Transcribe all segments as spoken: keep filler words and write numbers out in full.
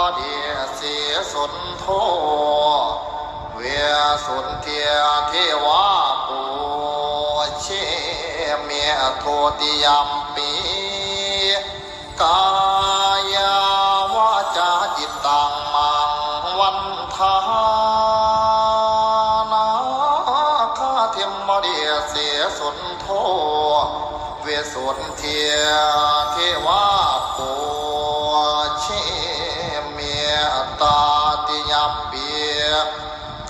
Sīsuṇ tho visuddhiyā devā pūjemi. Dutiyampi kāyaṃ vācāya cittaṃ maṃ vandānaṃ khātimāri. Sīsuṇ tho visuddhiyā devā pūjemi. Tatiyampi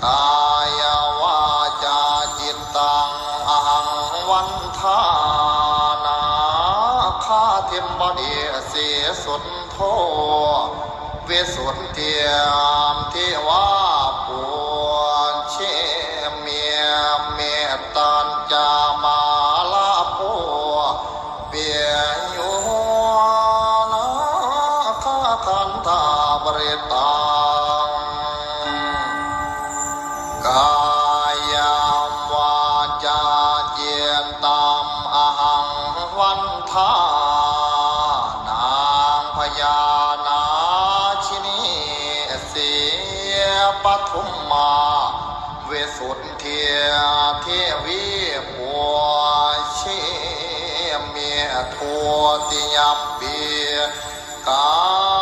kāyaṃ vācāya cittaṃ ahaṃ vandānaṃ khātimāri. Sīsuṇ tho visuddhiyā devā pūjemi. Mettañca mārapupphiyo nāgakandhaparittaṃ. Kāyaṃ vācāya cittaṃ ahaṃ vandānaṃ byānācini sīpatumā visuddhiyā devī pūjemi. Dutiyampi kā